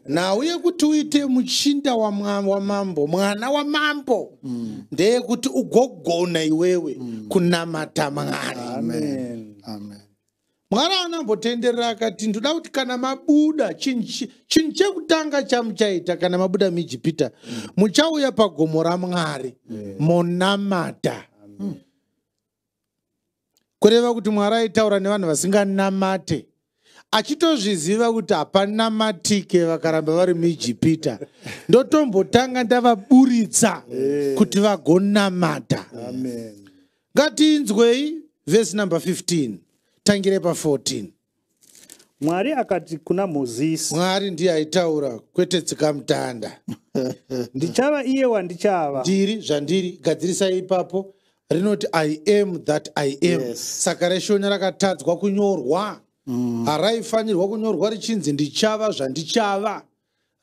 Nhau yekuti uite muchinda wamambo, mwana wamambo, ndeyekuti ugogona iwewe kunamata Mwari. Amen. Amen. Mwari anambotenderera akati, ndoda kuti kana mabuda, chinhu chekutanga chamuchaita kana mabuda muIjipita, muchauya pagomo raMwari monamata. Kureva kuti Mwari aitaura nevanhu vasinganamate, achitozviziva kuti hapanamatike vakaramba vari muIjipita. Ndotombotanga ndavaburitsa kuti vagonamata. Amen. Ngatinzwei vhesi number 15, tangire pa14. Mwari akati kuna Mozisi, Mwari ndiye aitaura, kwete tsikamutanda. Ndichava iye wandichava. Ndiri zvandiri. Gadzirisai ipapo, rinoti "I am that I am". Saka reShona rakatadzwa kunyorwa. Haraifanirwa kunyorwa richinzi "Ndichava zvandichava".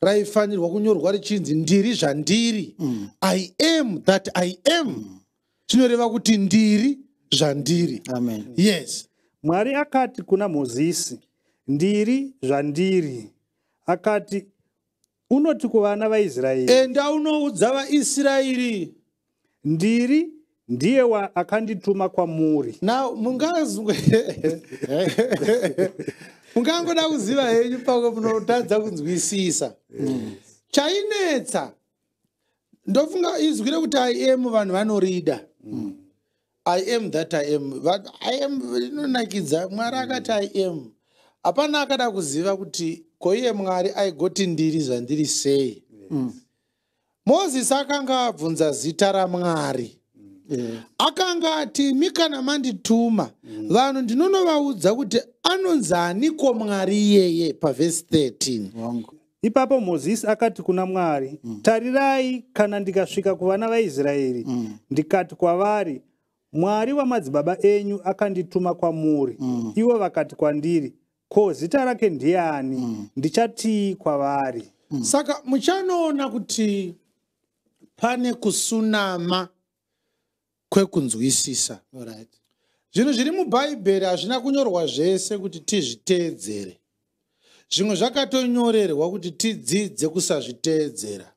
Raifanirwa kunyorwa richinzi "Ndiri zvandiri". "I am that I am" zvinoreva kuti ndiri zvandiri. Amen. Yes. Mwari akati kuna Mozisi, "Ndiri zvandiri." Akati, "Unoti kuvana vaIsraeri, Enda unoudza vaIsraeri, ndiri ndiye wa akandituma kwamuri." Now mungangoda kuziva henyu, pamwe munotadza kunzwisisa chainetsa. Ndofunga izwi rekuti "I am" vanhu vanorida. "I am that I am". "I am" rinonakidza. Mwari akati "I am". Hapana akada kuziva kuti koiye Mwari aigoti "Ndiri zvandiri" sei. Mozisi akanga abvunza zita raMwari. Akanga ati, "Imi kana mandituma, vanhu ndinonovaudza kuti anonzi aniko Mwari iyeye?" Pavhesi 13. Wangu. Ipapo Mozisi akati kuna Mwari, "Tarirai, kana ndikasvika kuvana vaIsraeri, ndikati kwavari, 'Mwari wamadzibaba enyu akandituma kwamuri,' ivo vakati kwandiri, 'Ko zita rake ndiani?' Ndichatii kwavari?" Saka muchanoona kuti pane kusunama kwekunzwisisa. Zvinhu zviri muBhaibheri hazvina kunyorwa zvese kuti tizviteedzere. Zvimwe zvakatonyorerwa kuti tidzidze kusazviteedzera.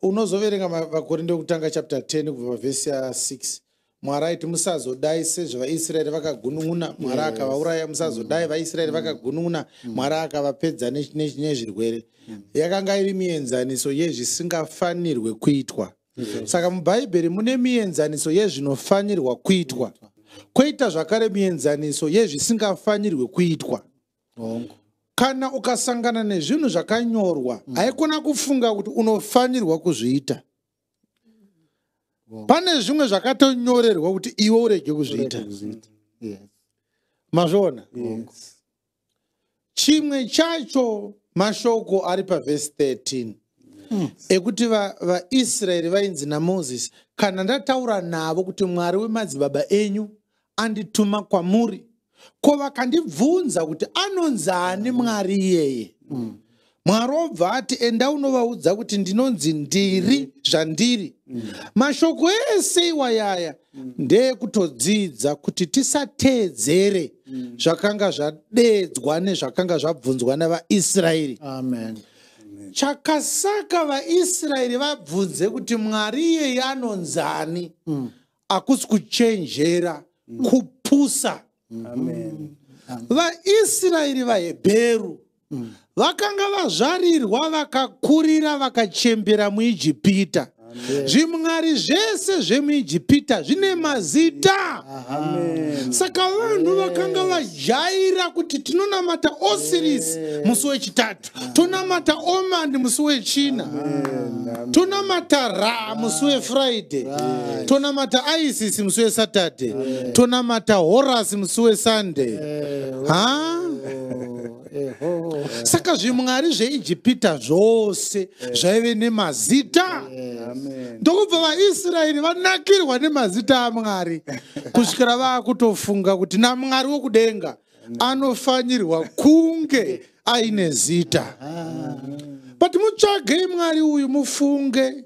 Unozoverenga VaKorinde wekutanga chapter 10 kubva pavhesi ya6. Mwari aiti, "Musazodai sezvavaIsraeri vakagunun'una, Mwari akavauraya. Musazodai vaIsraeri vakagunun'una, Mwari akavapedza nezvirwere." Yakanga iri mienzaniso yezvisingafanirwe kuitwa. Saka muBhaibheri mune mienzaniso yezvinofanirwa kuitwa, kwoita zvakare mienzaniso yezvisingafanirwe kuitwa. Kana ukasangana nezvinhu zvakanyorwa, haikona kufunga kuti unofanirwa kuzviita. Pane zvimwe zvakatonyorerwa kuti iwe urege kuzviita. Mazviona? Yes. Chimwe chacho mashoko ari pavhesi 13 ekuti vaIsraeri vainzi naMozisi, "Kana ndataura navo kuti Mwari wemadzibaba enyu andituma kwamuri, ko vakandibvunza kuti anonzi ani Mwari iyeye?" Mwari obva ati, "Enda unovaudza kuti ndinonzi Ndiri zvandiri." Mashoko ese iwayaya ndeyekutodzidza kuti tisateedzere zvakanga zvadedzwa nezvakanga zvabvunzwa navaIsraeri. Amen. Chakasaka vaIsraeri vabvunze kuti Mwari iyeye anonzani hakusi kuchenjera, kupusa. Amen. VaIsraeri, vaHebheru, vakanga vazvarirwa, vakakurira, vakachembera muIjipita. Zvimwari zvese zvemuIjipita zvine mazita. Amen. Saka vanhu vakanga vajaira kuti tinonamata Osiris musi wechitatu, tonamata Omandi musi wechina, tonamata Ra musi weFriday, tonamata Isis musi weSaturday, tonamata Horus musi weSunday, ha. Eho. Saka zvimwari zveIjipita zvose zvaive nemazita. Amen. Ndokubva vaIsraeri vanakirwa nemazita aMwari kusvikira vaakutofunga kuti naMwari wokudenga anofanirwa kunge aine zita. But mutsvagei Mwari uyu, mufunge.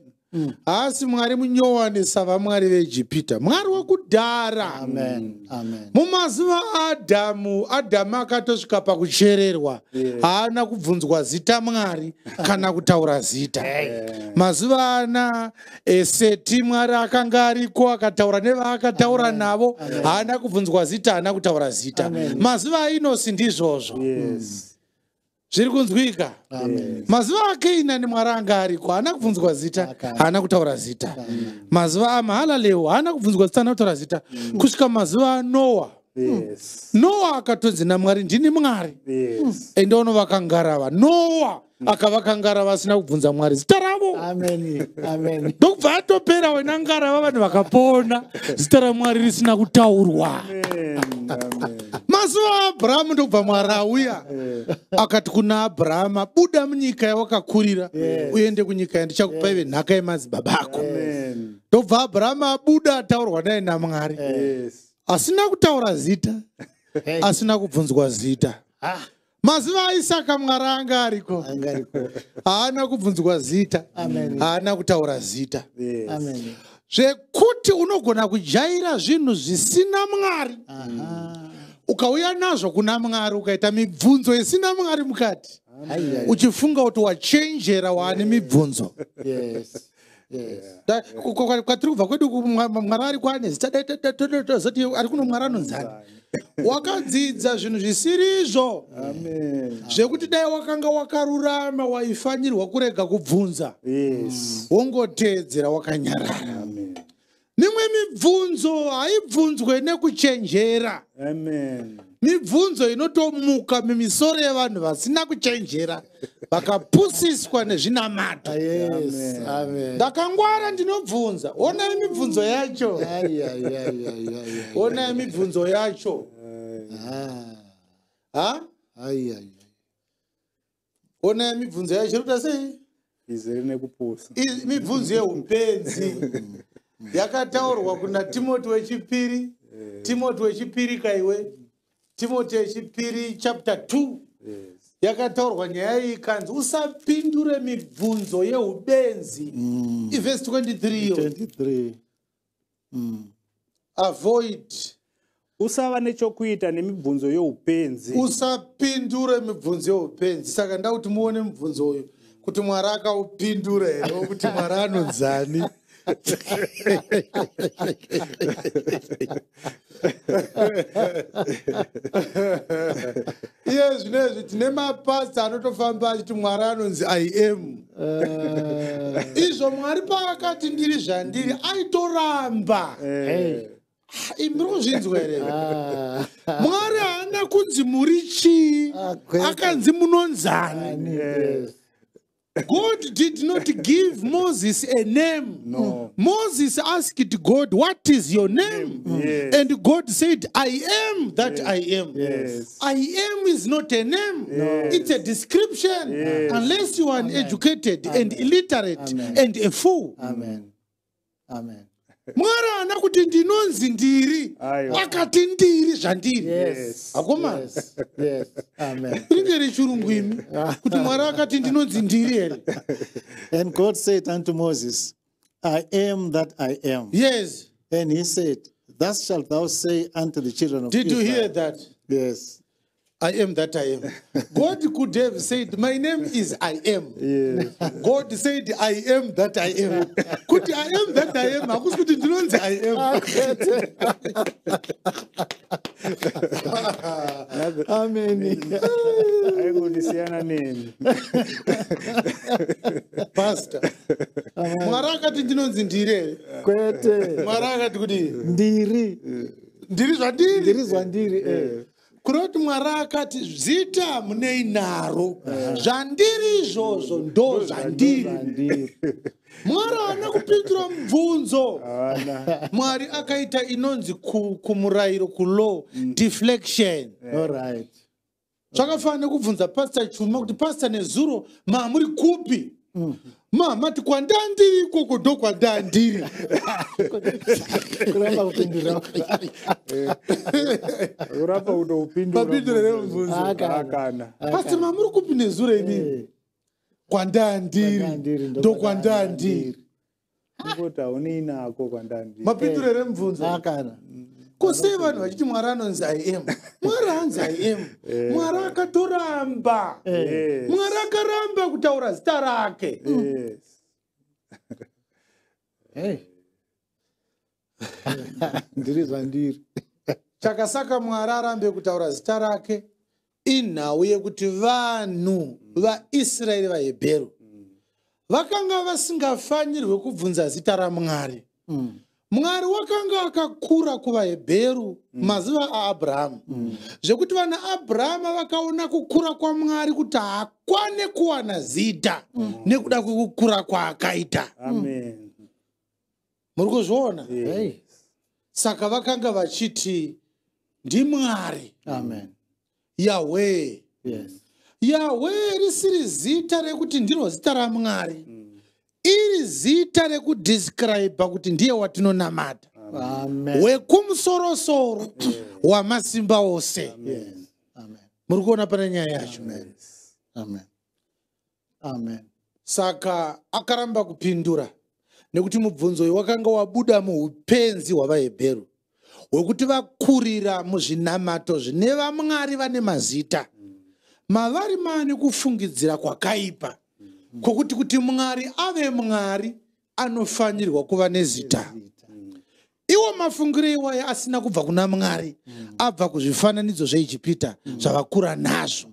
Haasi Mwari munyowani savamwari veIjipita, Mwari wekudhara. Amen. Amen. Mumazuva aAdhamu, Adhamu akatosvika pakuchererwa, haana kubvunzwa zita Mwari kana kutaura zita. Mazuva ana Seti, Mwari akanga ariko, akataura nevaakataura navo, haana kubvunzwa zita, haana kutaura zita. Mazuva aInosi ndizvozvo. Zviri kunzwika? Mazuva aKeinani, Mwari anga ariko, haana kubvunzwa zita, haana kutaura zita. Mazuva aMahalaleo, haana kubvunzwa zita, haana kutaura zita, kusvika mazuva aNoa. Noa akatonzi naMwari, "Ndini Mwari." Ende unovaka ngarava. Noa akavaka ngarava asina kubvunza Mwari zita ravo. Amen. Amen. Ndokubva atopera wena ngarava, vanhu vakapona, zita raMwari risina kutaurwa. Amen. Amen. Mazuva aAbhurahamu, ndokubva Mwari auya akati kuna Abhurahama, "Buda munyika yawakakurira uende kunyika yandichakupa ive nhaka yemadzibaba ako." Amen. Ndobva Abhurahama abuda, ataurwa naye naMwari, asina kutaura zita, asina kubvunzwa zita. Mazuva aIsaka, Mwari anga ariko, Angariko. haana kubvunzwa zita, Amen. haana kutaura zita. Amen. Zvekuti unogona kujaira zvinhu zvisina Mwari, ukauya nazvo kuna Mwari, ukaita mibvunzo isina Mwari mukati, Ai, ai. uchifunga kuti wachenjera, waane mibvunzo. Yes. Kwatiri kubva kwedu, Mwari ari kwane zita, dai tozoti ari kuno Mwari anonzani. Wakadzidza zvinhu zvisirizvo, Amen. zvekuti dai wakanga wakarurama, waifanirwa kurega kubvunza, wongoteedzera wakanyarara. Amen. Mimwe mibvunzo haibvunzwe nekuchenjera. Amen. Mibvunzo inotomuka mumisoro yevanhu vasina kuchenjera, vakapusiswa nezvinamato. Yes. Amen. Ndakangwara, ndinobvunza. Onai mibvunzo yacho. Ai, ai, ai, ai, ai, ai. Onai mibvunzo yacho. Ah. Ha. Ai, ai, ai. Onai mibvunzo yacho, iri sei? Izere nekupusa. Mibvunzo yeupenzi yakataurwa kuna Timoti wechipiri, Timoti wechipiri kaiwe, Timoti wechipiri chapter 2. Yakataurwa nyaya iyi, ikanzi usapindure mibvunzo yeubenzi. Ivhesi 23 iyo. 23. Avoid. Usava nechokuita nemibvunzo youpenzi. Usapindure mibvunzo yeupenzi. Saka nda kuti muone mubvunzo uyu, kuti Mwari akaupindura here, wokuti Mwari anonzani. Iye zvinezvi tine mapasta anotofamba achiti Mwari anonzi "I am". Izvo Mwari paakati, "Ndiri zvandiri," aitoramba. Hey. Muri kuzvinzwa here? Ah. Mwari haana kunzi muri chii. Ah, kwete. Akanzi munonzani. Yes. God did not give Moses a name. No. Moses asked God, "What is your name?" Yes. And God said, "I am that I am." Yes. "I am" is not a name. It's a description. Yes. Unless you are uneducated and illiterate and a fool. Amen. Amen. Mwari haana kuti ndinonzi ndiri. Aiwa. Akati ndiri zvandiri. Yes. Akomana. Yes. Amen. Ringe rechirungu imi, kuti Mwari akati ndinonzi ndiri here? And God said unto Moses, "I am that I am." And he said, "Thus shalt thou say unto the children of Did you Israel." hear that? Yes. "I am that I am." God could have said, "My name is I am." God said, "I am that I am." Kuti "I am that I am" hakusi kuti ndinonzi "I am." Amen. Aikundisiyana neni. Pastor. Mwari akati ndinonzi ndiri here? Kwete. Mwari akati kuti Ndiri. ndiri zvandiri. Ndiri zvandiri. Eh. Kureva kuti Mwari akati zita munei naro, zvandiri izvozvo ndo zvandiri. Zvandiri. Mwari haana kupindura mubvunzo. Haana. Mwari akaita inonzi kumurayiro, kulaw, deflection. All right. Zvakafanana nekubvunza Pastor Chuma kuti, "Pastor, nezuro mamuri kupi?" Mamati, "Kwandandiri ikoko ndo kwandandiri." Kuramba kupindura. Urapa kutoupindura. Papindura here mubvunzo? Akana. "Pastor, mamuri kupi nezuro inini?" "Kwandandiri Kwandandiri ndo kwandandiri." Kungoti haunei nako kwandandi. Mapinduro here mubvunzo? Akana. Kusei vanhu vachiti Mwari anonzi I am? Mwari hanzi I am. Mwari akatoramba. Mwari akaramba kutaura zita rake. Yes. Hey. Ndiri zvandiri. Chakasaka Mwari arambe kutaura zita rake inhau yekuti vanhu vaIsraeri vaHebheru vakanga vasingafanirwe kubvunza zita raMwari. Mwari wakanga akakura kuvaHebheru mazuva aAbhurahamu, zvekuti vana Abhurahama vakaona kukura kwaMwari kuti haakwane kuwana zita nekuda kwekukura kwaakaita. Amen. Muri kuzviona? Hey. Saka vakanga vachiti ndiMwari. Amen. Yahweh. Yes. Yahweh risiri zita rekuti ndiro zita raMwari. Iri zita rekudescribe kuti ndiye watinonamata. Amen. Wekumusorosoro wamasimba ose. Yes. Amen. Muri kuona pane nyaya yacho. Amen. Amen. Saka akaramba kupindura nekuti mubvunzo uyu wakanga wabuda muupenzi hwavaHebheru hwekuti vakurira muzvinamato zvine vamwari vane mazita. Mavari maane kufungidzira kwakaipa kwokuti kuti Mwari ave Mwari anofanirwa kuva nezita. Iwo mafungiro iwayo asina kubva kuna Mwari, abva kuzvifananidzo zveIjipita zvavakura nazvo.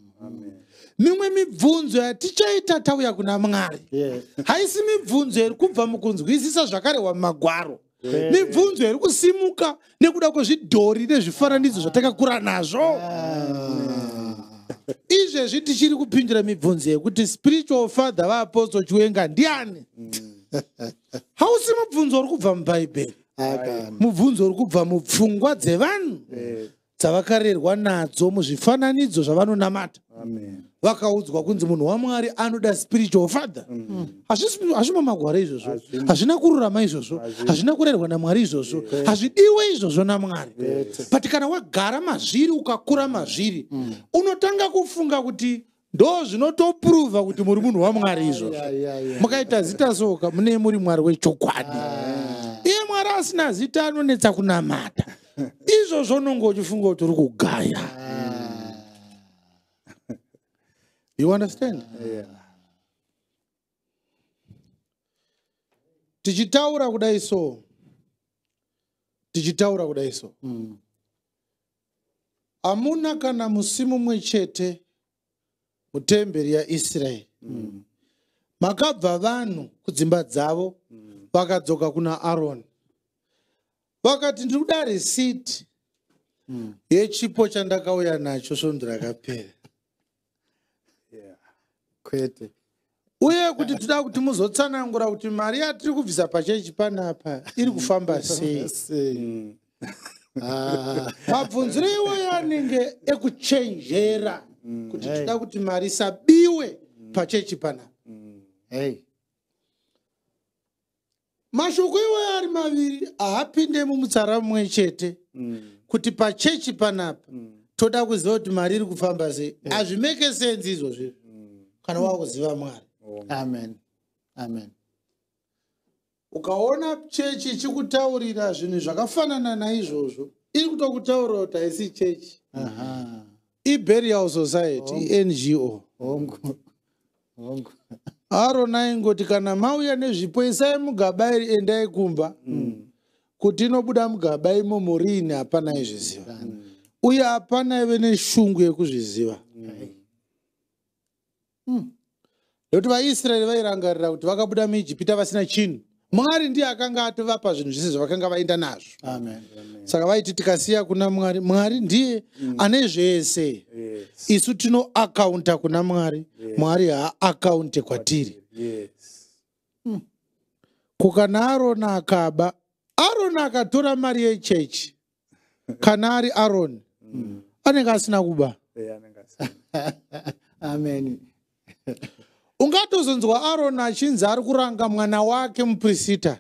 Mimwe mibvunzo yatichaita tauya kuna Mwari Yes. haisi mibvunzo iri kubva mukunzwisisa zvakarehwa mumagwaro. Mibvunzo iri kusimuka nekuda kwezvidhori nezvifananidzo zvatakakura nazvo. Izvezvi tichiri kupindura mibvunzo yekuti spiritual father vaApostle Chiwenga ndiani? Hausi mubvunzo uri kubva muBhaibheri. Akana. Mubvunzo uri kubva mupfungwa dzevanhu dzavakarerwa nadzo muzvifananidzo zvavanonamata. Amen. Vakaudzwa kunzi munhu waMwari anoda spiritual father. Hazvimo magwaro izvozvo. Hazvina kururama izvozvo. Hazvina kurerwa naMwari izvozvo. Hazvidiwe izvozvo naMwari. But kana wagara mazviri ukakura mazviri, unotanga kufunga kuti ndo zvinotopruvha kuti muri munhu waMwari izvozvo. Yeah. Mukaita zita soka mune muri Mwari wechokwadi. Iye Mwari asina zita anonetsa kunamata. Izvozvo unonge uchifunga kuti uri kugaya. You understand? Yeah. Tichitaura kudai so. Tichitaura kudai so. Hamuna kana musi mumwe chete mutemberi yaIsraeri. Makabva vanhu kudzimba dzavo vakadzoka kuna Aroni. Vakati ndiri kuda risiti yechipo chandakauya nacho svondo rakapera. Yeah. Kwete. Uye kuti toda kuti muzotsanangura kuti mari yatiri kubvisa pachechi panapa iri kufamba sei. Sei. Ah. Mabvunziro iwayo anenge ekuchenjera kuti toda kuti mari isabiwe pachechi panapa. Hey. Mashoko iwayo ari maviri haapinde mumutsara mumwe chete kuti pachechi panapa toda kuziva kuti mari iri kufamba sei. Hazvimeke sense izvozvo kana wakuziva Mwari. Amen. Amen. Ukaona chechi ichikutaurira zvinhu zvakafanana naizvozvo, iri kutokutaurira kuti haisi chechi. Aha. Iburial Society, iNGO. Hongu. Hongu. Aroni aingoti kana mauya nezvipo isai mugaba iri endai kumba. Kuti inobuda mugaba imomo riini hapana aizviziva. Uye hapana aive neshungu yekuzviziva. Nekuti vaIsraeri vairangarira kuti vakabuda muIjipita vasina chinhu. Mwari ndiye akanga atovapa zvinhu zvese zvavakanga vaenda nazvo. Amen. Saka vaiti tikasiya kuna Mwari, Mwari ndiye ane zvese. Yes. Isu tinoakaunta kuna Mwari, Mwari haakaunte kwatiri. Yes. Kukana Aroni akaba, Aroni akatora mari yechechi, kana ari Aroni, anenge asina kuba. Yeah, anenge asina. Amen. Ungatozonzwa Aroni achinzi ari kuranga mwana wake muprista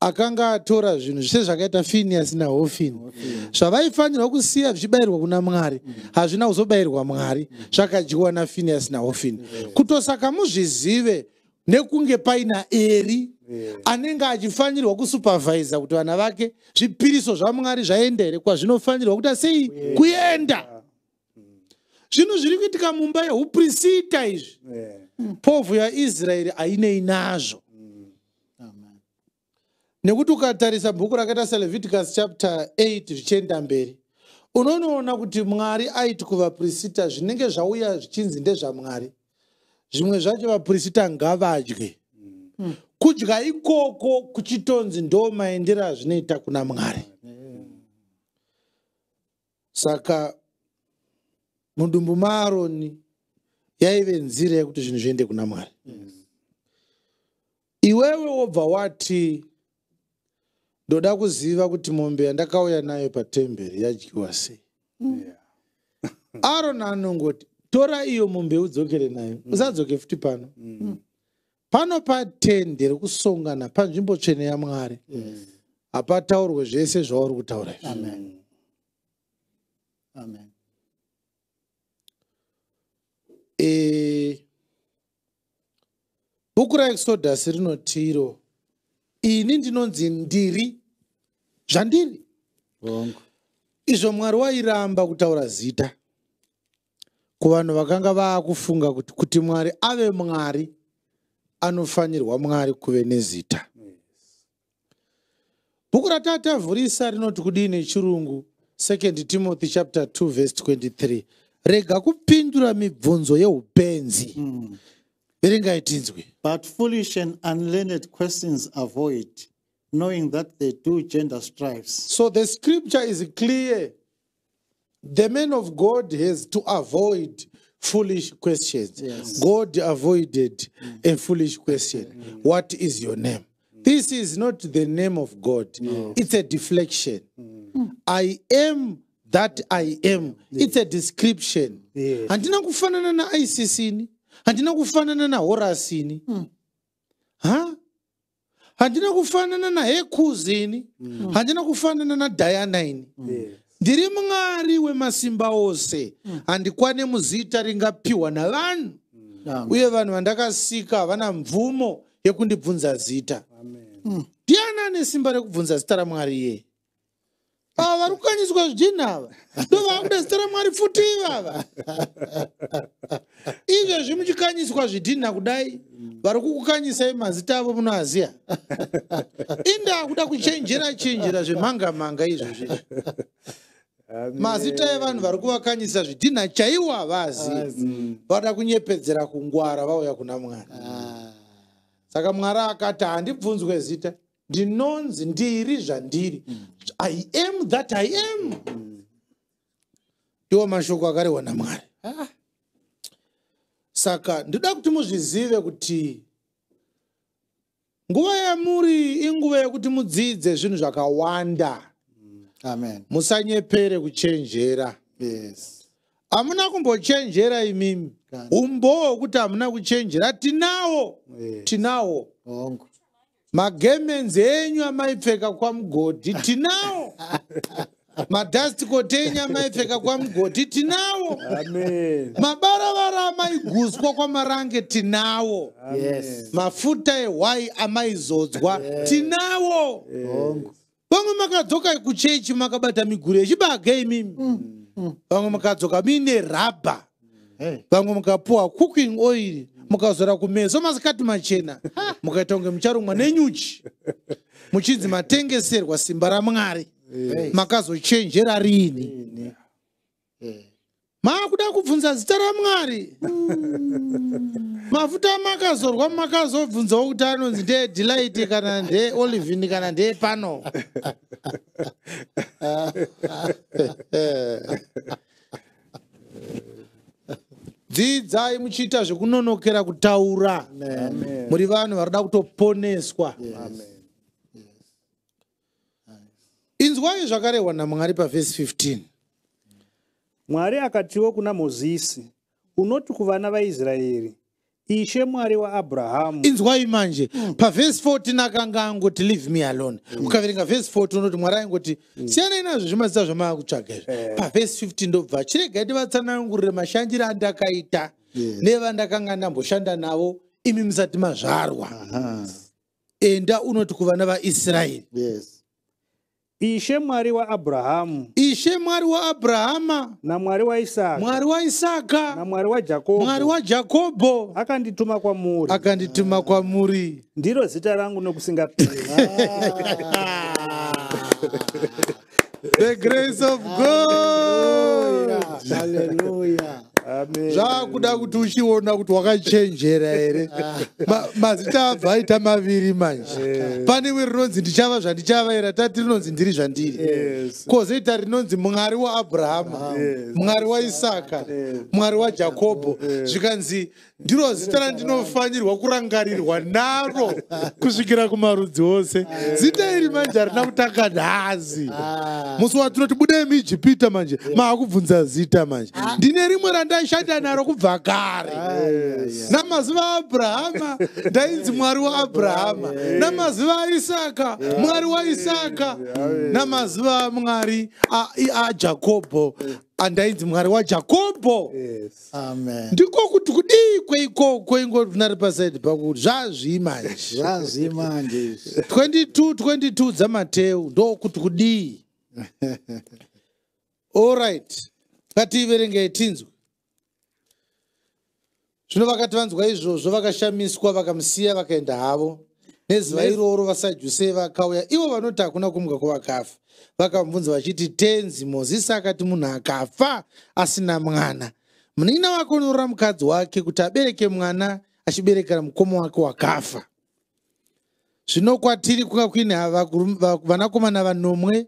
akanga atora zvinhu zvese zvakaita Finiyasi naHofini zvavaifanirwa kusiya zvichibayirwa kuna Mwari, hazvina kuzobayirwa Mwari, zvakadyiwa naFiniyasi naHofini. Kutosaka muzvizive, Nekunge paina Eri anenge achifanirwa kusupervisa kuti vana vake zvipiriso zvaMwari zvaenda here kwazvinofanirwa kuti asei kuenda. Zvinhu zviri kuitika mumba yeuprisita izvi. Povhu yaIsraeri hainei nazvo. Nekuti ukatarisa bhuku rakaita saLeviticus chapter 8 zvichienda mberi, unonoona kuti Mwari aiti kuvaprisita zvinenge zvauya zvichinzi ndezvaMwari, zvimwe zvacho vaprisita ngavadye. Kudya ikoko kuchitonzi ndo maendero azvinoita kuna Mwari. Saka mudumbu maAroni yaive nzira yekuti zvinhu zviende kuna Mwari. Iwewe wobva wati ndoda kuziva kuti mombe yandakauya nayo patemberi yadyiwa sei. Aroni anongoti tora iyo mombe udzokere nayo, usadzoke futi pano. Pano patende rekusongana panzvimbo tsvene yaMwari. Hapataurwe zvese zvauri kutaura izvi. Amen. Amen. Bhuku raExodus rinoti iro ini ndinonzi ndiri zvandiri. Izvo Mwari wairamba kutaura zita kuvanhu vakanga vaakufunga kuti Mwari ave Mwari anofanirwa Mwari kuve nezita. Bhuku ratatavhurisa rinoti kudii nechirungu? 2 Timothy chapter 2 verse 23. Rega kupindura mibvunzo yeupenzi. Verengai tinzwe. But foolish and unlearned questions avoid, knowing that they do gender strifes. So the scripture is clear. The man of God has to avoid foolish questions. Yes. God avoided a foolish question. What is your name? This is not the name of God. It's a deflection. I am that I am. It's a description. Handina kufanana naIsisini. Handina kufanana naHorasini. Ha? Handina kufanana naHekuzini. Handina kufanana naDianaini. Ndiri Mwari wemasimba ose. Handikwane muzita ringapiwa navanhu. Uye vanhu vandakasika havana mvumo yekundibvunza zita. Ndiani ane simba rekubvunza zita raMwari iye? Ava vari kukanyiswa zvidhina ava ndo vaakuda zita raMwari futi ivava. Izvezvi muchikanyiswa zvidhina kudai, vari kukukanyisai mazita avo munoaziya. Inda kuda kuchenjera chenjera zvemhanga mhanga izvozvi. Mazita evanhu vari kuvakanyisa zvidhina chaiwo havazivi. Vada kunyepedzera kungwara vauya kuna Mwari. Saka Mwari akati handibvunzwe zita, ndinonzi ndiri zvandiri. I am that I am. Ndiwo mashoko akarehwa naMwari. Saka ndoda kuti muzvizive kuti nguva yamuri inguva yekuti mudzidze zvinhu zvakawanda. Amen. Musanyepere kuchenjera. Yes. Hamuna kumbochenjera imimi. Umbowo wekuti hamuna kuchenjera tinawo. Tinawo. Magemenzi enyu amaipfeka kwamugodhi tinawo. Madhastikoti enyu amaipfeka kwamugodhi tinawo. Amen. Mabaravara amaiguswa kwamarange tinawo. Yes. Mafuta ehwai amaizodzwa tinawo. Vamwe makadzoka kuchechi makabata miguru yechibage imimi. Vamwe makadzoka muine rabha. Vamwe mukapuwa cooking oil mukazora kumeso masikati machena mukaita kunge mucharumwa nenyuchi muchinzi matengeserwa simba raMwari. Makazochenjera rini? Maakuda kubvunza zita raMwari. Mafuta makazorwa makazobvunzawo kuti anonzi ndeedelight kana ndeolivin kana ndeepano. Dzidzai muchiita zvekunonokera kutaura. Muri vanhu varida kutoponeswa. Inzwai zvakarehwa naMwari pavhesi 15. Mwari akatiwo kuna Mozisi, unoti kuvana vaIsraeri, Ishe Mwari waAbrahamu. Inzwai manje pavhesi 14 akanga angoti leave me alone. Ukaverenga vhesi 14 unoti Mwari aingoti siyanai nazvo zvemazita zvamava kutsvaga izvi. Pavhesi 15 ndobva chiregai ndivatsanangurire mashandiro andakaita nevandakanga ndamboshanda navo. Imi musati mazvarwa. Enda unoti kuvana vaIsraeri. Yes. Ishe Mwari waAbhurahamu. Ishe Mwari waAbhurahama. NaMwari waIsaka. Mwari waIsaka. NaMwari waJakobho. Mwari waJakobho. Akandituma kwamuri. Akandituma kwamuri. Ndiro zita rangu nokusingaperi. The grace of God. Hallelujah. Amen. Zvakuda kuti uchiona kuti wakachenjera here. Mazita abva aita maviri manje. Pane rimwe rinonzi ndichava zvandichava here, tati rinonzi ndiri zvandiri. Yes. Kozoita rinonzi Mwari waAbhurahama, Yes. Mwari waIsaka, Mwari waJakobho. Zvikanzi ndiro zita randinofanirwa kurangarirwa naro kusvikira kumarudzi ose. Zita iri manje harina kutanga nhasi. Musi watinoti budai muIjipita manje, maakubvunza zita manje. Ndine rimwe randaishanda naro kubva kare. Namazuva aAbhurahama ndainzi Mwari waAbhurahama, namazuva aIsaka Mwari waIsaka, namazuva aMwari aJakobho andainzi Mwari waJakobho. Yes. Amen. Ndiko kuti kudii kweikoko ingonari pasaidi pakuti zvazvii manje. Zvazvi manje izvi. 22 22 dzaMateu ndokuti kudii. Alright, ngatiiverengei tinzwe. Zvino vakati vanzwa izvozvo vakashamiswa, vakamusiya vakaenda havo. Nezuva iroro vaSadhusei vakauya, ivo vanoti hakuna kumuka kwavakafa. Vakamubvunza vachiti, Tenzi, Mozisi akati munhu akafa asina mwana, munin'ina wake unorora mukadzi wake kuti abereke mwana achiberekera mukoma wake wakafa. Zvino kwatiri kwanga kuine vanakomana vanomwe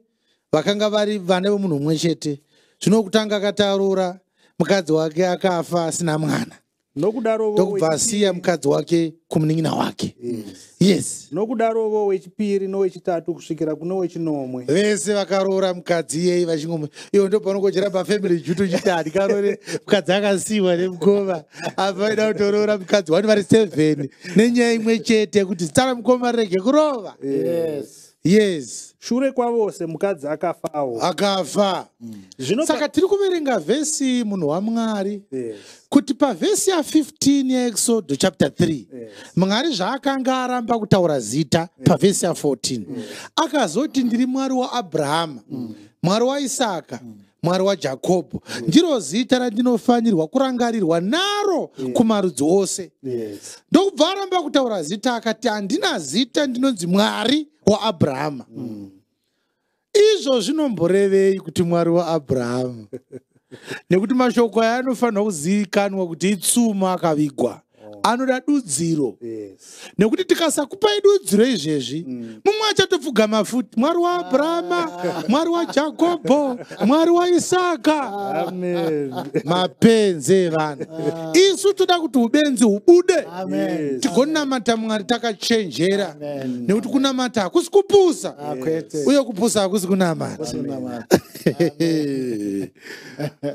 vakanga vari vana vemunhu mumwe chete. Zvino kutanga akati aroora, mukadzi wake akafa asina mwana. Nokudarovo Ndokubva asiya mukadzi wake kumunin'ina wake. Yes. Nokudarovo wechipiri nowechitatu kusvikira kuno wechinomwe. Vese vakaroora mukadzi iyei vachingomwe. Iwo ndo paunongochera pafamily duty uchiti handikarore mukadzi akasiyiwa nemukoma. Apa vaida kutoroora mukadzi wani vari 7 nenyaya imwe chete yekuti zita ramukoma rirege kurova. Yes. Yes. Shure kwavose mukadzi akafawo. Akafa. Zvino Saka tiri kuverenga vhesi munhu waMwari. Yes. Kuti pavhesi ya15 yaExodo chapter 3, Yes. Mwari zvaakanga aramba kutaura zita pavhesi ya14, akazoti ndiri Mwari waAbhurahama, Mwari waIsaka, Mwari waJakobho. Ndiro zita randinofanirwa kurangarirwa naro kumarudzi ose. Yes. Ndokubva aramba kutaura zita akati handina zita, ndinonzi Mwari waAbhurahama. Izvo zvinomborevei kuti Mwari waAbhurahama? Nekuti mashoko aya anofanirwa kuzivikanwa kuti itsumo akavigwa, anoda dudziro. Yes. Nekuti tikasakupai dudziro izvezvi, mumwe achatopfugama futi Mwari waAbhurahama, Mwari waJakobho, Mwari waIsaka. Amen. Mapenzi evanhu. Isu toda kuti ubenzi hubude. Amen. Tigonamata Mwari takachenjera. Amen. Nekuti kunamata hakusi kupusa. Kwete. Uye kupusa hakusi kunamata. Kunamata.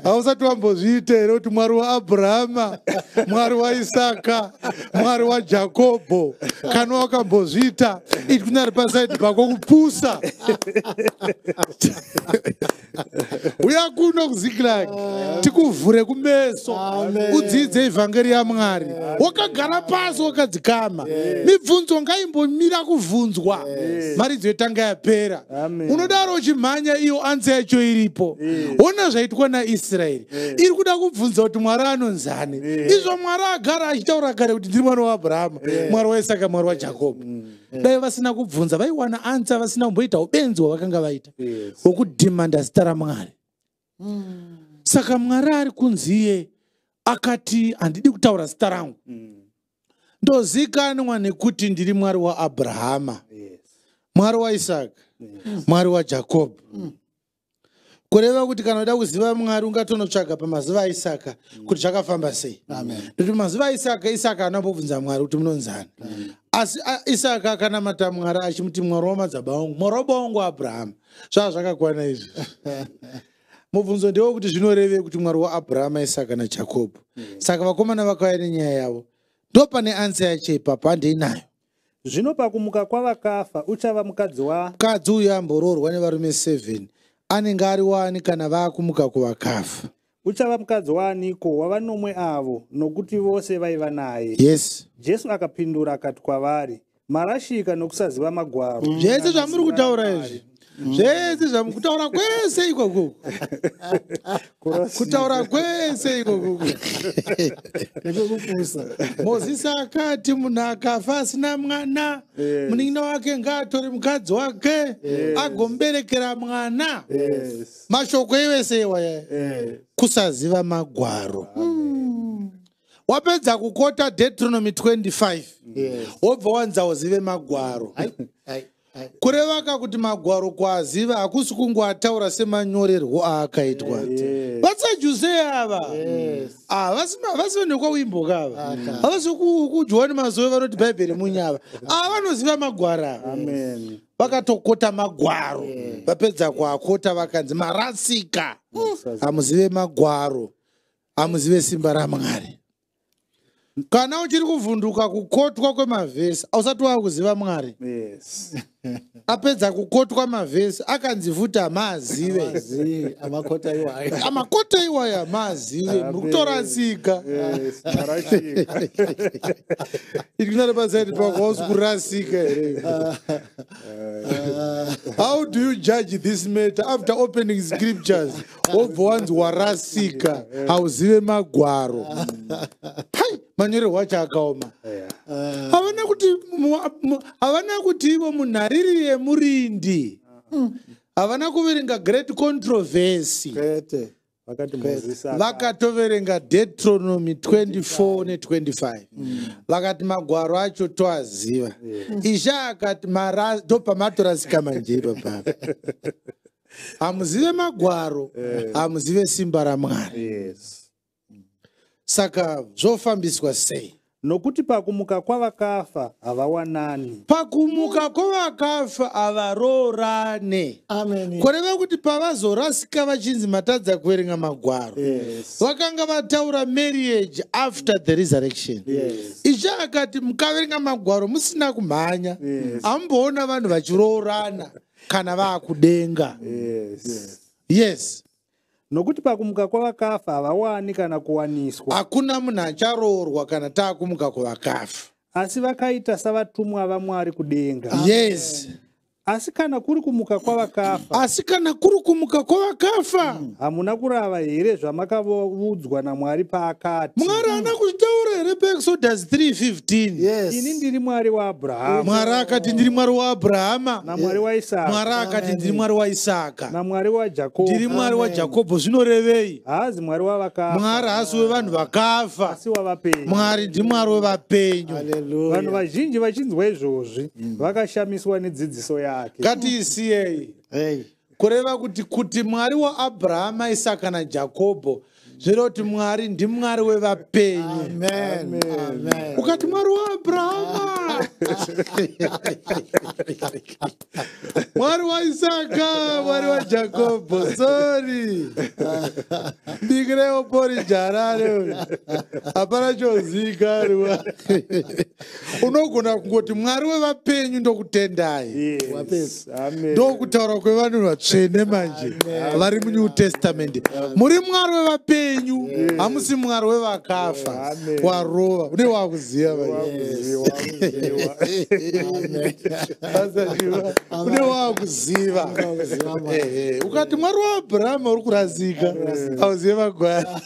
Hausati wambozviita here kuti Mwari waAbhurahama, Mwari waIsaka, Mwari waJakobho? Kana wakambozviita, iti kunyari pasaidi pako kupusa. Uya kuno kuZiklag tikuvhure kumeso, udzidze ivhangeri yaMwari. Wakagara pasi wakadzikama, mibvunzo ngaimbomira kuvhunzwa, maridzo yetanga yapera. Amen. Unodaro uchimhanya, iyo anzi yacho iripo. Ona zvaitwa naIsraeri, iri kuda kubvunza kuti Mwari anonzani. Izvo Mwari agara achitaura kare kuti ndiri mwana waAbhurahama, Mwari waIsaka, Mwari waJakobho. Dai vasina kubvunza vaiwana ansa, vasina kumboita ubenzi hwavakanga vaita Yes. hwokudhimanda zita raMwari. Saka Mwari ari kunziye akati handidi kutaura zita rangu, ndozikanwa nekuti ndiri Mwari waAbhurahama, Yes. Mwari waIsaka, Mwari waJakobho. Kureva kuti kana uda kuziva Mwari ungatonotsvaga pamazuva aIsaka kuti zvakafamba sei. Nekuti mazuva aIsaka, Isaka anambobvunza Mwari kuti munonzani. Asi Isaka akanamata Mwari achimuti Mwari wamadzibaba angu, Mwari wababa wangu Abhurahama. Zvava zvakakwana izvi. Mubvunzo ndewekuti zvinorevei kuti Mwari waAbhurahama, Isaka naJakobho? Saka vakomana vakauya nenyaya yavo. Ndopane ansa yacho ipapo, handei nayo. Zvino pakumuka kwavakafa uchava mukadzi wa Mukadzi uyu amboroorwa nevarume 7, anenge ari wani kana vaakumuka kuvakafa? Uchava mukadzi waaniko wavanomwe avo, nokuti vose vaiva naye? Yes. Jesu akapindura akati kwavari, marashika nokusaziva magwaro. Zvese zvamuri kutaura izvi, zvese zvamukutaura kwese ikoko, kutaura kwese ikoko. Ndekukupusa. Mozisi akati munhu akafa asina mwana, munin'ina wake ngaatore mukadzi wake agomuberekera mwana. Mashoko ewese iwaya kusaziva magwaro. Wapedza kukota Deuteronomy 25, wobva wanza uzive magwaro. Ai, ai, ai. Kurevaka kuti magwaro kuaziva hakusi kungoataura semanyorerwo aakaitwa. VaSadhusei ava, havasi vanhu vekwaWimboka ava, havasi kuJohani Mazoe vanoti Bhaibheri munyava. Ava vanoziva magwaro ava. Amen. Vakatokota magwaro, vapedza kuakota vakanzi marasika, hamuzive magwaro, hamuzive simba raMwari. Kana uchiri kuvhunduka kukotwa kwemavhesi, ausati wakuziva Mwari. Apedza kukotwa mavhesi, akanzi futi hamaazive. Azi, amakota iwayo. Amakota iwayo hamaazive, muri kutorasika. Yes, marashika. Iri pasaidi pako, hausi kurasika here? How do you judge this matter after opening scriptures, wobva wanzi warasika, hauzive magwaro? Hai, manyorerwo acho akaoma. Havana kuti ivo munhariri yemurindi havana kuverenga Great Controversy. Kwete. Vakati Mozisi Vakatoverenga Deuteronomy 24 ne25, vakati magwaro acho toaziva. Ishe akati ndopamatorasika manje ipapapa, hamuzive magwaro, hamuzive simba raMwari. Saka zvofambiswa sei? Nokuti pakumuka kwavakafa havawanani. Pakumuka kwavakafa havaroorane. Amen. Kureva kuti pavazorasika vachinzi matadza kuverenga magwaro, vakanga vataura marriage after the resurrection. Ishe akati mukaverenga magwaro musina kumhanya, hamumboona vanhu vachiroorana kana vaakudenga. Yes. Nokuti pakumuka kwavakafa havawani kana kuwaniswa. Hakuna munhu acharoorwa kana taakumuka kuvakafa. Asi vakaita savatumwa vaMwari kudenga. Asi kana kuri kumuka kwavakafa, Asi kana kuri kumuka kwavakafa, hamuna kurava here zvamakaudzwa naMwari paakati, Mwari haana kuzvitaura here paExodus 3:15? Ini ndiri Mwari waAbhurahama, Mwari akati ndiri Mwari waAbhurahama, naMwari waIsaka, Mwari akati ndiri Mwari waIsaka, naMwari waJakobho? Ndiri Mwari waJakobho. Zvinorevei? Haazi Mwari wavakafa, Mwari haasi wevanhu vakafa, asi wavapenyu. Mwari ndiMwari wevapenyu. Vanhu Hallelujah. vazhinji vachinzwa izvozvi vakashamiswa nedzidziso yake. Ngatiisiyei. Hey. Kureva kuti Mwari waAbhurahama, Isaka naJakobho, zvireva kuti Mwari ndiMwari wevapenyu. Amen. Amen. Ukati Mwari waAbhurahama, Mwari waIsaka, Mwari waJakobho, sorry, bikirewo poriji Harare, hapana chozikanwa. Unogona kungoti Mwari wevapenyu, ndokutendai. Yes. Amen. Ndokutaura kwevanhu vatsvene manje vari muNew Testament. Muri Mwari wevapenyu, hamusi Mwari wevakafa. Amen. Warova, une wakuziva manje. Wakuziwa, wakuziwa. Asachiva, une wakuziva. Wakuziva, Mwari. Ehe, ukati Mwari waAbhurahama, uri kurasika, hauzive magwaro.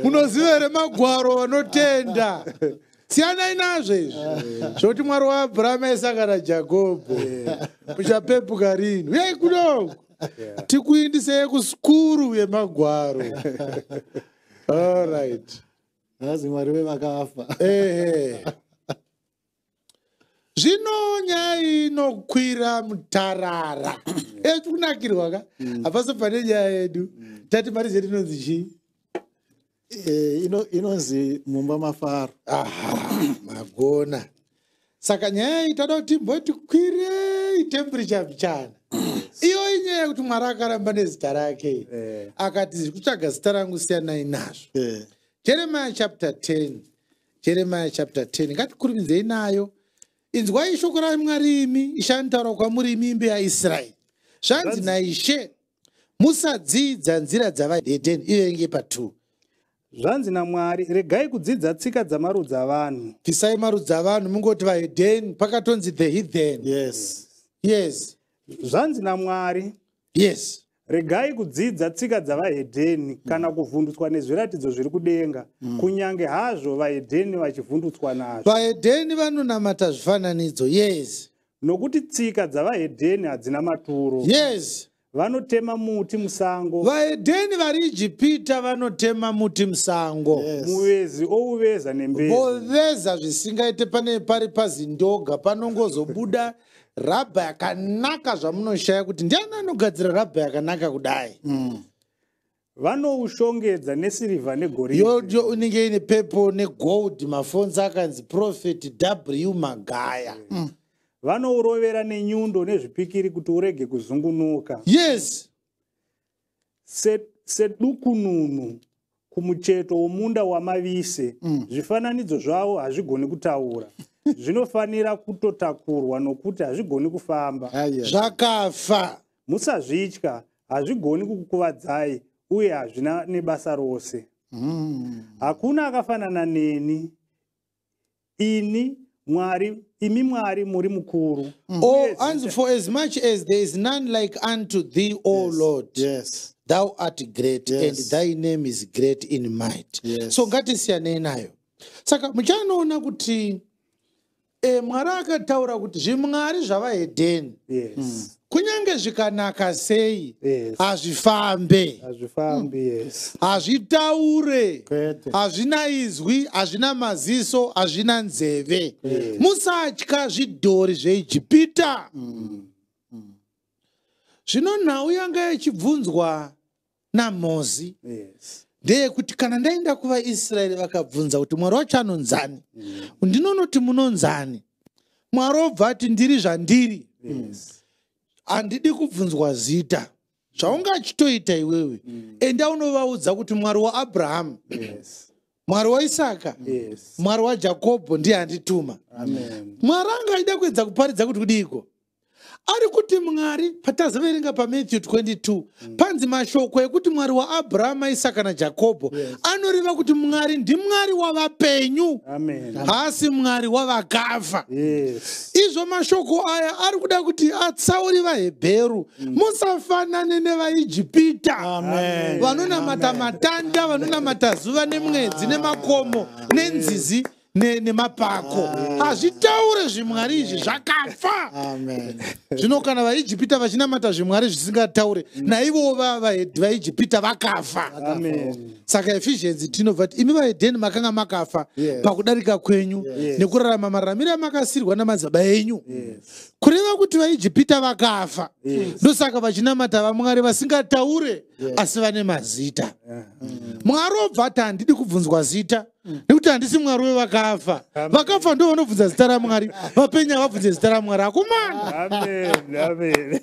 Munoziva here magwaro? Vanotenda, siyanai nazvo izvi zvokuti Mwari waAbhurahama, Isaka naJakobho. Muchapepuka rini? Uyai kunoko tikuindisei kusukuru yemagwaro. Allright. Hazi Mwari wevakafa. Ehe, zvino nyaya inokwira mutarara etikunakirwa ka, hapasi pane nyaya yedu. Tati mari zedu inonzi chii? Inonzi Mumba Mafaro. Aha, magona. Saka nyaya iyi toda kuti timboti kwirei temperature mbichana. Iyo inyaya yekuti Mwari akaramba nezita rake, akati zviri kutsvaga zita rangu siyanai nazvo. Jeremiah chapter 10, Jeremiah chapter 10, ngatikurumidzei nayo. Inzwai shoko raMwari imi. Ishe anotaura kwamuri imi imba yaIsraeri. Zvanzi naIshe: Musadzidza nzira dzavahedheni. Iverenge pa2. Zvanzi naMwari, regai kudzidza tsika dzamarudzi avanhu. Bvisai marudzi avanhu, mungoti vahedheni. Pakatonzi the heathen. Yes. Zvanzi naMwari, regai kudzidza tsika dzavahedheni kana kuvhundutswa nezviratidzo zviri kudenga, kunyange hazvo vahedheni vachivhundutswa nazvo. Vahedheni vanonamata zvifananidzo. Yes. Nokuti tsika dzavahedheni hadzina maturo. Vanotema muti musango. Vahedheni vari Ijipita vanotema muti musango. Muvezi ouveza nembezi. Voveza zvisingaite. Pane pari pazindoga panongozobuda rabha yakanaka zvamunoshaya kuti ndiani anogadzira rabha yakanaka kudai. Vanoushongedza nesirivha negoridhe. Yo inenge ine purple negold, mafonts akanzi Prophet W Magaya. Vanourovera nenyundo nezvipikiri kuti urege kuzungunuka. Sedukununu kumucheto womunda wamavise. Zvifananidzo zvavo hazvigoni kutaura, zvinofanira kutotakurwa nokuti hazvigoni kufamba. Aya. Zvakafa. Musazvitya, hazvigoni kukukuvadzai uye hazvina nebasa rose. Hakuna akafanana neni, ini Mwari, imi Mwari muri mukuru. Oh, and for as much as there is none like unto thee, O Lord, thou art great, and thy name is great in might. So ngatisiyanei nayo. Saka muchanoona kuti Mwari akataura kuti zvimwari zvavahedheni, kunyange zvikanaka sei, hazvifambe. Hazvifambi, yes. Hazvitaure. Kwete. Hazvina izwi, hazvina maziso, hazvina nzeve. Musatya zvidhori zveIjipita. Zvino nhau yanga ichibvunzwa naMozi ndeyekuti kana ndaenda kuvaIsraeri vakabvunza kuti Mwari wacho anonzani, ndinonoti munonzani? Mwari obva ati, "Ndiri zvandiri." Handidi kubvunzwa zita. Zvaungachitoita iwewe, enda unovaudza kuti Mwari waAbrahamu, Mwari waIsaka, Mwari waJakobho ndiye andituma. Amen. Mwari anga aida kuedza kuparidza kuti kudiko. Ari kuti Mwari, patazoverenga paMatthew 22, panzi mashoko ekuti Mwari waAbrahama, Isaka naJakobho anoreva kuti Mwari ndiMwari wavapenyu, Amen. haasi Mwari wavakafa. Izvo mashoko aya ari kuda kuti atsauri vaHebheru, musafanane nevaIjipita Amen. vanonamata matanda, vanonamata zuva nemwedzi nemakomo nenzizi nemapako. Hazvitaure zvimwari izvi, zvakafa. Amen. Zvino kana vaIjipita vachinamata zvimwari zvisingataure, naivowo vaIjipita vakafa. Amen. Saka Ephesians tinobva ti imi vahedheni makanga makafa pakudarika kwenyu nekurarama mararamiro amakasirwa namadzibaba enyu. Kureva kuti vaIjipita vakafa, ndosaka vachinamata vamwari vasingataure asi vane mazita. Mwari obva ati, "Handidi kubvunzwa zita nekuti handisi Mwari wevakafa." Vakafa ndo vanobvunza zita raMwari, vapenya vabvunze zita raMwari akumana. Amen. Amen.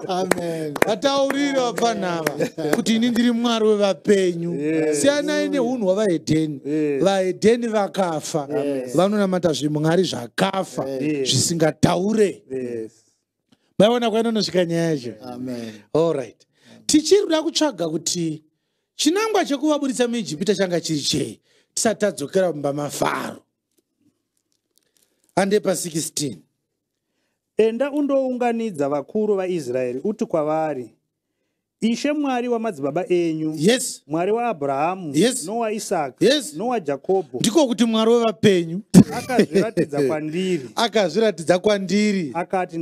Amen. Vataurire vapfanhava kuti ini ndiri Mwari wevapenyu. Siyanai neunhu hwavahedheni. Vahedheni vakafa, vanonamata zvimwari zvakafa zvisingataure. Maiona kwainonosvika nyaya yacho? Amen. Allright, tichiri kuda kutsvaga kuti chinangwa chekuvaburitsa muIjipita changa chiri chei tisati tadzokera mumba maFaro. Hande pa16. Enda undounganidza vakuru vaIsraeri, uti kwavari, Ishe Mwari wamadzibaba enyu, Mwari waAbhurahamu, nowaIsaka, nowaJakobho, Ndiko kuti Mwari wevapenyu. Akazviratidza kwandiri. Akazviratidza kwandiri. Akati,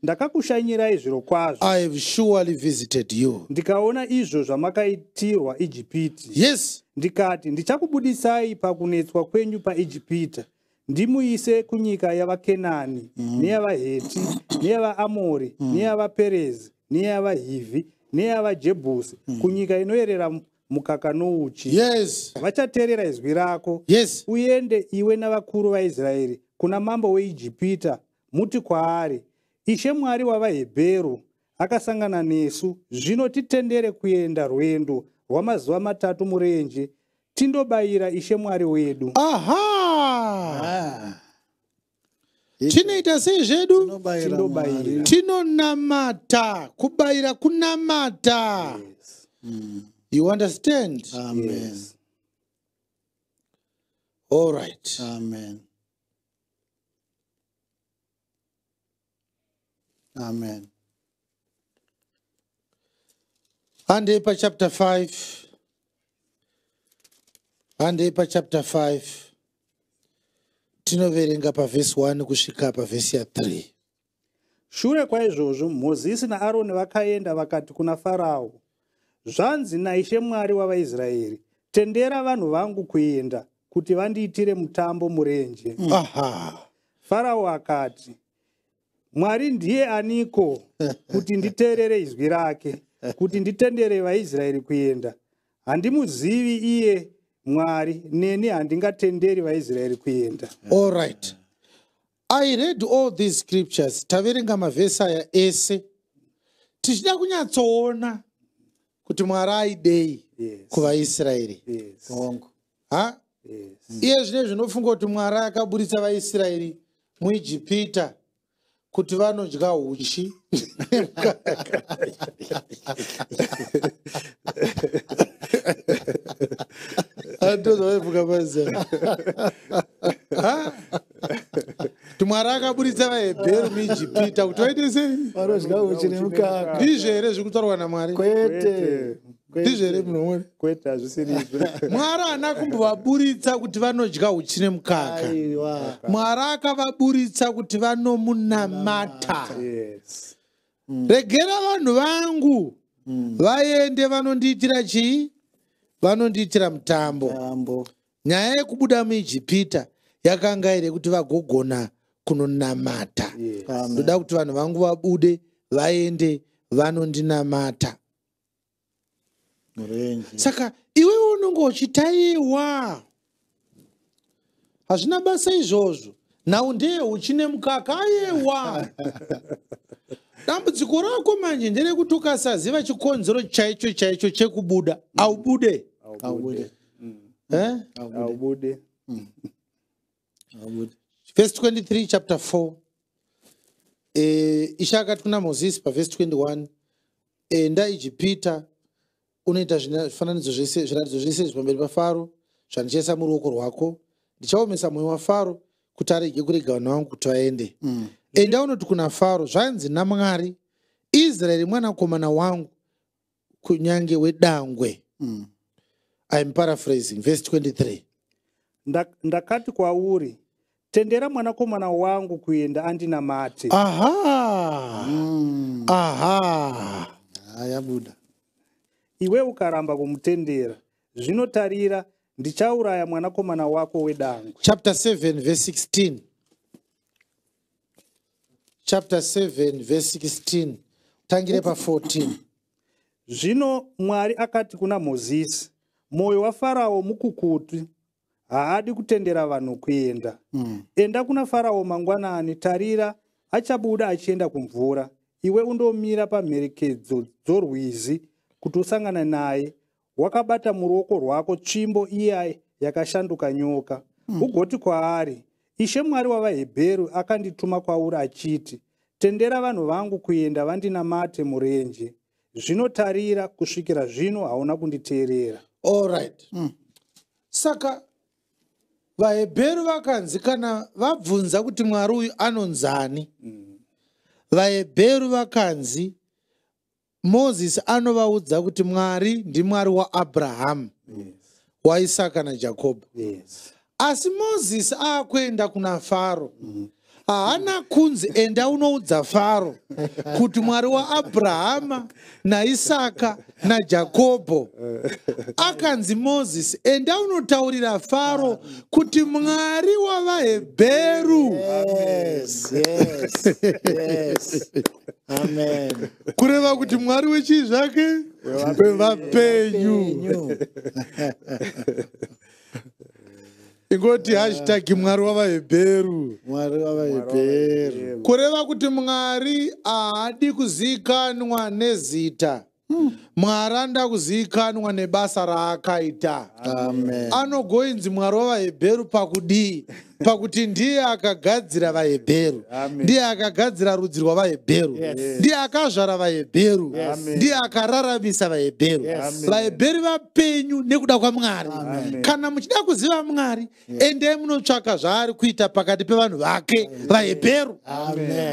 Ndakakushanyirai zviro kwazvo, I have surely visited you. Ndikaona izvo zvamakaitirwa Ijipiti. Ndikati, ndichakubudisai pakunetswa kwenyu paIjipita, ndimuise kunyika yavaKenani, neyavaHeti, neyavaAmori, neyavaPerezi, neyavaHivhi, neyavaJebhusi, kunyika inoyerera mukaka nouchi. Vachateerera izwi rako. Uende iwe navakuru vaIsraeri kuna mambo weIjipita, muti kwaari, Ishe Mwari wavaHebheru akasangana nesu. Zvino titendere kuenda rwendo rwamazuva 3 murenje, tindobayira Ishe Mwari wedu. Aha. Ah. Tinoita sei zvedu? Tinobayira Tinobayira. Mwari. Tinonamata. Kubayira kunamata. Yes. You understand? Amen. Yes. All right. Amen. Amen. Handei pachapter 5. Handei pachapter 5. Tinoverenga pavhesi 1 kusvika pavhesi ya3. Shure kwaizvozvo Mozisi naAroni vakaenda vakati kuna Farao, zvanzi naIshe Mwari wavaIsraeri, tendera vanhu vangu kuenda kuti vandiitire mutambo murenje. Aha. Farao akati, Mwari ndiye aniko kuti nditeerere izwi rake, kuti nditendere vaIsraeri kuenda? Handimuzivi iye Mwari, neni handingatenderi vaIsraeri kuenda. All right. I read all these scriptures. Taverenga mavhesi aya ese. Tichida kunyatsoona kuti Mwari aidei Yes. kuvaIsraeri. Yes. Hongu. Ha? Yes. Iye zvino zvinofunga kuti Mwari akaburitsa vaIsraeri muIjipita kuti vanodya huchi. Andozvavaifunga maziva. Ha? Kuti Mwari akaburitsa vaHebheru muIjipita kuti vaite sei? Vanodya uchi nemukaka. Ndizvo here zviri kutaurwa naMwari? Kwete. Ndizvo here munhu womwe? Kwete, hazvisiri izvo. Mwari haana kumbovaburitsa kuti vanodya huchi nemukaka. Aiwa. Mwari akavaburitsa kuti vanomunamata. Yes. Regera vanhu vangu vaende vanondiitira chii? Vanondiitira mutambo. Tambo. Nyaya yekubuda muIjipita yakanga iri yekuti vagogona kunonamata. Yes. Amen. Ndoda kuti vanhu vangu vabude vaende vanondinamata. Murenje. Saka iwewe unonge uchitaiwa, hazvina basa izvozvo. Nhau ndeye uchi nemukaka. Ayewa, dambudziko rako manje nderekuti ukasaziva chikonzero chaicho chaicho chekubuda, aubude. Aubude. Eh? Aubude. Aubude. Verse 23 chapter 4. Ishe akati kuna Mozisi pavhesi 21, enda Ijipita unoita zvifananidzo zvese, zviratidzo zvese izvi pamberi paFaro zvandichaisa muruoko rwako. Ndichaomesa mwoyo waFaro kuti arege kurega vanhu vangu kuti vaende. Enda unoti kuna Faro, zvanzi naMwari, Israeri mwanakomana wangu kunyange wedangwe. I'm paraphrasing verse 23. Ndakati kwauri, tendera mwanakomana wangu kuenda andinamate. Aha. Aha. Ayabuda. Iwe ukaramba kumutendera, zvino tarira, ndichauraya mwanakomana wako wedangwe. Chapter 7 verse 16. Chapter 7 verse 16. Tangire pa 14. Zvino Mwari akati kuna Mozisi, mwoyo waFarao mukukutu, haadi kutendera vanhu kuenda. Enda kuna Farao mangwanani, tarira, achabuda achienda kumvura. Iwe undomira pamherekedzo dzorwizi kuti usangane naye, wakabata muruoko rwako tsvimbo iya yakashanduka nyoka. Ugoti kwaari, Ishe Mwari wavaHebheru akandituma kwauri achiti, tendera vanhu vangu kuenda vandinamate murenje. Zvino tarira, kusvikira zvino hauna kunditeerera. All right. Saka vaHebheru vakanzi kana vabvunza kuti Mwari uyu anonzani, vaHebheru vakanzi Mozisi anovaudza kuti Mwari ndiMwari waAbrahamu, waIsaka naJakobho. Yes. Asi Mozisi aakuenda kuna Faro, haana kunzi enda unoudza Faro kuti Mwari waAbrahama naIsaka naJakobho. Akanzi Mozisi, enda unotaurira Faro kuti Mwari wavaHebheru. Yes, yes, yes. Amen. Kureva kuti Mwari wechii zvake? Wevapenyu. Penyu. Ingoti hashtag Mwari wavaHebheru. Mwari wavaHebheru. Kureva kuti Mwari haadi kuzivikanwa nezita. Mwari anoda kuzivikanwa nebasa raakaita. Amen. Anogoinzi Mwari wavaHebheru pakudii? Pakuti ndiye akagadzira vaHebheru, ndiye akagadzira rudzi rwavaHebheru, ndiye akazvara vaHebheru, ndiye akararamisa vaHebheru. VaHebheru vapenyu nekuda kwaMwari. Kana muchida kuziva Mwari, endai munotsvaka zvaari kuita pakati pevanhu vake vaHebheru.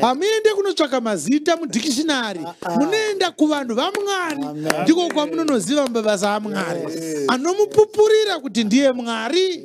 Hamuende kunotsvaka mazita mudhikishinari, munoenda kuvanhu vaMwari, ndiko kwamunonoziva mabasa aMwari anomupupurira kuti ndiye Mwari.